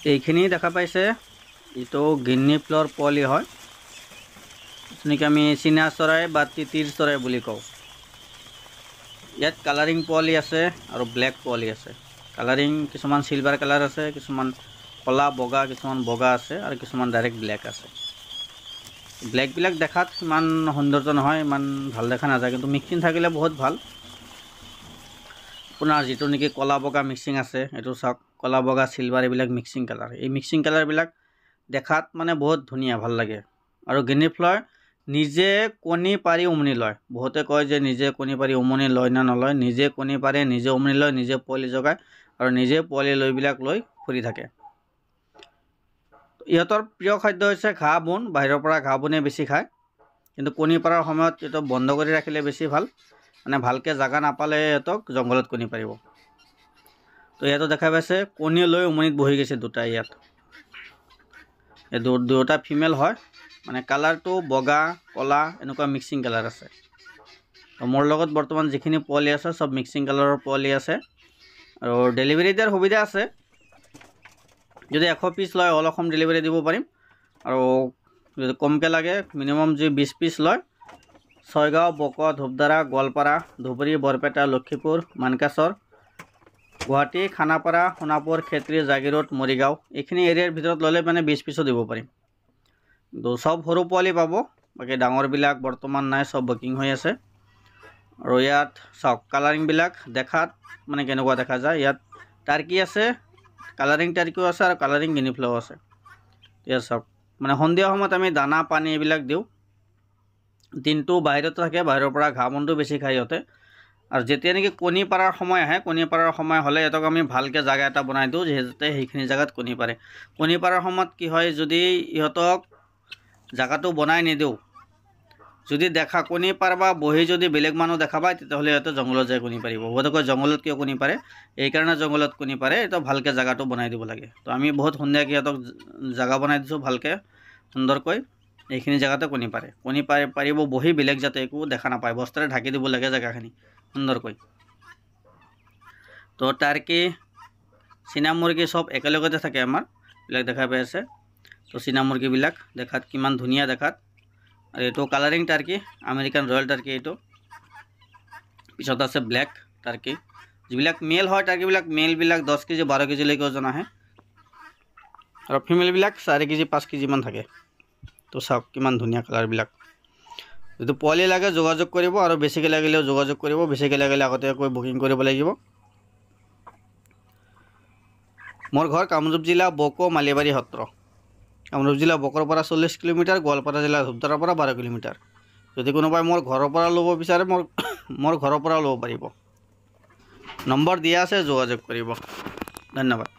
এইখিনি দেখা পাইছে, এইটো গিনি ফ্লৰ পোৱালি হয়, যেনেকৈ আমি চীনা চৰাই বা তিতিৰ চৰাই বুলি কওঁ। ইয়াত কালাৰিং পোৱালি আছে আৰু ব্লেক পোৱালি আছে। কালাৰিং কিছুমান চিলভাৰ কালাৰ আছে, কিছুমান ক'লা বগা, কিছুমান বগা আছে আৰু কিছুমান ডাইৰেক্ট ব্লেক আছে। ব্লেকবিলাক দেখাত ইমান সৌন্দৰ্য নহয়, ইমান ভাল দেখা নাযায়, কিন্তু মিক্সিং থাকিলে বহুত ভাল। আপোনাৰ যিটো নেকি ক'লা বগা মিক্সিং আছে, এইটো চাওক, ক'লা বগা চিলভাৰ এইবিলাক মিক্সিং কালাৰ। এই মিক্সিং কালাৰবিলাক দেখাত মানে বহুত ধুনীয়া, ভাল লাগে। আৰু গিনি ফ্লৰ নিজে কণী পাৰি উমনি লয়। বহুতে কয় যে নিজে কণী পাৰি উমনি লয় নে নলয়। নিজে কণী পাৰে, নিজে উমনি লয়, নিজে পোৱালি জগায় আৰু নিজে পোৱালি লৈবিলাক লৈ ফুৰি থাকে। ইহঁতৰ প্ৰিয় খাদ্য হৈছে ঘাঁহ বন, বাহিৰৰ পৰা ঘাঁহ বনেই বেছি খায়। কিন্তু কণী পৰাৰ সময়ত ইহঁতক বন্ধ কৰি ৰাখিলে বেছি ভাল, মানে ভালকৈ জাগা নাপালে ইহঁতক জংঘলত কণী পাৰিব। তো ইয়াতো দেখা পাইছে কণী লৈ উমনিত বহি গৈছে দুটা। ইয়াত এই দুয়োটা ফিমেল হয়, মানে কালাৰটো বগা ক'লা এনেকুৱা মিক্সিং কালাৰ আছে। তো মোৰ লগত বৰ্তমান যিখিনি পোৱালি আছে চব মিক্সিং কালাৰৰ পোৱালি আছে। আৰু ডেলিভাৰী দিয়াৰ সুবিধা আছে, যদি 100 পিচ লয় অল অসম ডেলিভাৰী দিব পাৰিম। আৰু যদি কমকৈ লাগে মিনিমাম যদি 20 পিচ লয়, ছয়গাঁও, বক, ধূপধাৰা, গোৱালপাৰা, ধুবুৰী, বৰপেটা, লক্ষীপুৰ, মানকাচৰ, গুৱাহাটী, খানাপাৰা, সোণাপুৰ, ক্ষেত্ৰী, জাগীৰোড, মৰিগাঁও এইখিনি এৰিয়াৰ ভিতৰত ল'লে মানে 20 পিচো দিব পাৰিম। কিন্তু চব সৰু পোৱালি পাব, বাকী ডাঙৰবিলাক বৰ্তমান নাই, চব বুকিং হৈ আছে। আৰু ইয়াত চাওক কালাৰিংবিলাক দেখাত মানে কেনেকুৱা দেখা যায়। ইয়াত টাৰ্কি আছে, কালাৰিং টাৰ্কিও আছে আৰু কালাৰিং গিনি ফ্লাও আছে। ইয়াত চাওক মানে সন্ধিয়া সময়ত আমি দানা পানী এইবিলাক দিওঁ। দিনটো বাহিৰত থাকে, বাহিৰৰ পৰা ঘাঁহ বনটো বেছি খায় ইহঁতে। আৰু যেতিয়া নেকি কণী পাৰাৰ সময় আহে, কণী পাৰাৰ সময় হ'লে ইহঁতক আমি ভালকৈ জাগা এটা বনাই দিওঁ, যাতে সেইখিনি জেগাত কণী পাৰে। কণী পাৰাৰ সময়ত কি হয়, যদি ইহঁতক জাগাটো বনাই নিদিওঁ, যদি দেখা কণী পাৰবা বহি যদি বেলেগ মানুহ দেখা পায়, তেতিয়াহ'লে ইহঁতে জংঘলত যাই কণী পাৰিব। বহুতে কয় জংঘলত কিয় কণী পাৰে, এইকাৰণে জংঘলত কণী পাৰে, এইটো ভালকৈ জাগাটো বনাই দিব লাগে। তো আমি বহুত সন্ধিয়াকৈ ইহঁতক জাগা বনাই দিছোঁ ভালকৈ সুন্দৰকৈ, এইখিনি জেগাতে কণী পাৰে। কণী পাৰিব বহি, বেলেগ যাতে একো দেখা নাপায়, বস্তাৰে ঢাকি দিব লাগে জেগাখিনি সুন্দৰকৈ। তো টাৰ্কি, চীনা মুৰ্গী চব একেলগতে থাকে আমাৰ, এইবিলাক দেখা পাই আছে। তো চীনা মুৰ্গীবিলাক দেখাত কিমান ধুনীয়া দেখাত। আৰু এইটো colouring turkey, American royal turkey এইটো। পিছত আছে ব্লেক টাৰ্কি। যিবিলাক মেল হয় টাৰ্কিবিলাক, মেলবিলাক 10 কেজি 12 কেজিলৈকে ওজন আহে আৰু ফিমেলবিলাক 4 কেজি 5 কেজিমান থাকে। তো চাওক কিমান ধুনীয়া কালাৰবিলাক। যদি পোৱালি লাগে যোগাযোগ কৰিব, আৰু বেছিকৈ লাগিলেও যোগাযোগ কৰিব। বেছিকৈ লাগিলে আগতীয়াকৈ বুকিং কৰিব লাগিব। মোৰ ঘৰ কামৰূপ জিলা বকো মালিবাৰী সত্ৰ। কামৰূপ জিলা বকৰ পৰা 40 কিলোমিটাৰ, গোৱালপাৰা জিলা ধূপধাৰাৰ পৰা 12 কিলোমিটাৰ। যদি কোনোবাই মোৰ ঘৰৰ পৰা ল'ব বিচাৰে, মোৰ ঘৰৰ পৰাও ল'ব পাৰিব। নম্বৰ দিয়া আছে, যোগাযোগ কৰিব। ধন্যবাদ।